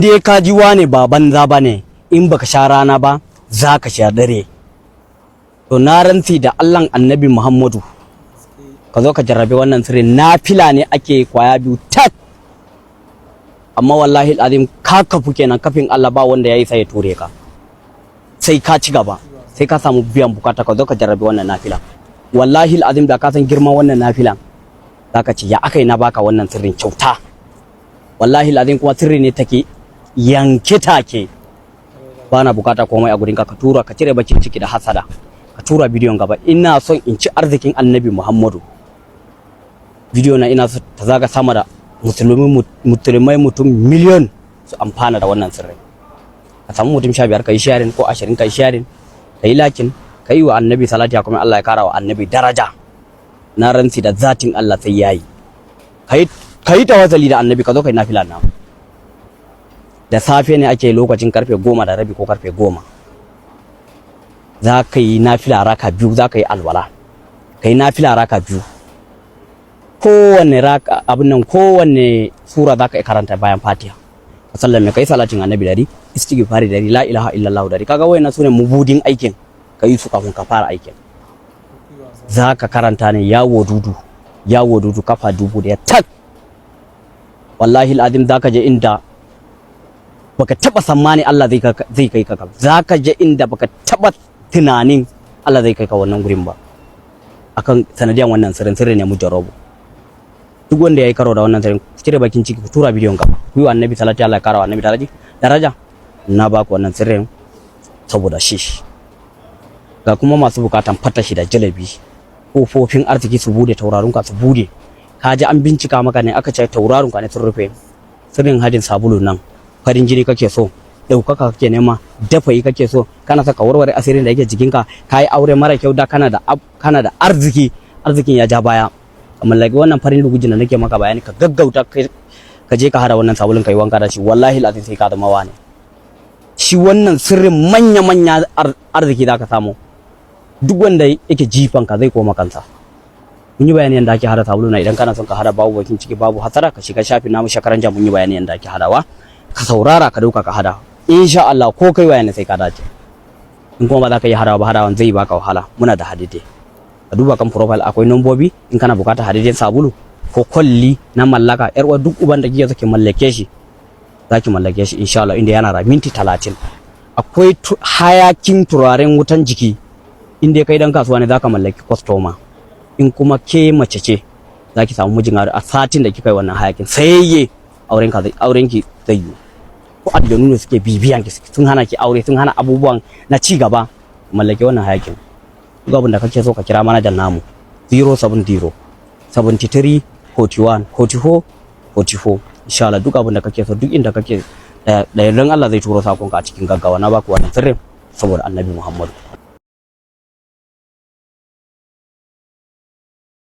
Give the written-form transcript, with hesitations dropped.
Dai ka ji wane ba banza ba ne, in baka sha rana ba za ka sha dare. To na rantsi da Allahn Annabi Muhammadu, ka zo ka jarrabe wannan sirri. Nafila ne ake kwaya biyu tak, amma wallahi azim ka kafu kenan. Kafin Allah ba wanda ya yi sai ya ture ka, sai ka ci gaba, sai ka samu biyan bukata. Ka zo ka jarrabe wannan nafila. Wallahi azim, da ka san girman wannan nafila, zaka ce ya aka yi na baka wannan sirrin kyauta. Wallahi azim, kuma sirri ne take yanke take. Bana bukata komai a gurinka. Ka tura, ka cire bakin ciki da hasada, ka tura bidiyon gaba. Ina son in ci arzikin Annabi Muhammadu. Bidiyo na ina so ta zaga sama da musulmi, musulmai mutum miliyon su amfana da wannan sirri. Ka samu mutum 15 ka yi sharing, ko 20 ka yi sharing, ka yi liking, ka yi wa Annabi salati, kuma Allah ya kara wa Annabi daraja. Na rantsi da zatin Allah sai yayi. Ka yi tawassali da Annabi, ka zo ka yi nafila. Na da safe ne ake, lokacin karfe 10:30 ko karfe 10. Za ka yi nafila raka biyu, za ka yi alwala, ka yi nafila raka biyu. Kowanne raka abin nan, kowanne sura za ka karanta bayan Fatiha. Ka sallame, ka yi salatin Annabi dari, istighfari dari, la ilaha illallah dari. Kaga wayannan sune mabudin aikin. Ka yi su kafin ka fara aikin. Za ka karanta ne ya wadudu, ya wadudu, kafa 1000 tak. Wallahi al'azim, za ka je inda baka taba tsammani Allah zai kai ka. Za ka je inda baka taba tunanin Allah zai kai ka wannan gurin ba, akan sanadiyan wannan sirrin. Sirri ne mujarrabu. Duk wanda ya yi karo da wannan sirrin, ku cire bakin ciki, ku tura bidiyon gaba, ku yi wa Annabi salati, Allah ya kara wa Annabi daraja. Na ba ku wannan sirrin saboda shi. Ga kuma masu bukatan fatashi da jalabi, kofofin arziki su bude, taurarun ka su bude. Ka ji an bincika maka ne, aka ce taurarun ka ne sun rufe. Sirrin hadin sabulu nan, farin jini kake so, ɗaukaka kake nema, dafayi kake so, kana saka warware asirin da yake jikinka, ka yi aure mara kyau, da kana da arziki, arzikin ya ja baya, ka mallaki wannan farin lugujin da nake maka bayani. Ka gaggauta ka je ka hada wannan sabulun, ka yi wanka da shi. Wallahi lazim sai ka zama wane. Shi wannan sirrin manya manya arziki za ka samu. Duk wanda yake jifan ka zai koma kansa. Mun yi bayani yadda ake hada sabulu na. Idan kana son ka hada babu bakin ciki, babu hasara, ka shiga shafin namu shakaran mun yi bayani yadda ake hadawa. Ka saurara, ka dauka, ka hada. Insha Allah ko kai waya ne sai ka dace. In kuma ba za ka yi hadawa ba, hadawan zai baka wahala, muna da hadide. Ka duba kan profile, akwai nambobi in kana bukatar hadidin sabulu ko kwalli na mallaka. Yar uwa, duk uban da kike so ki mallake shi, za ki mallake shi insha Allah, inda yana da minti 30. Akwai hayakin turaren wutan jiki. In dai kai dan kasuwa ne, zaka mallaki customer. In kuma ke mace ce, za ki samu mijin a satin da kika yi wannan hayakin sayayye, auren ka auren ki zai yi. Ko aljanu ne suke bibiyan ki, sun hana ki aure, sun hana abubuwan na ci gaba, mallaki wannan hayakin. Duk abin da kake so, ka kira manajan namu 070 73 41 44 44. Insha Allah duk abin da kake so, duk inda kake, da yardan Allah zai turo sakonka a cikin gaggawa. Na baku wannan sirrin saboda Annabi Muhammadu.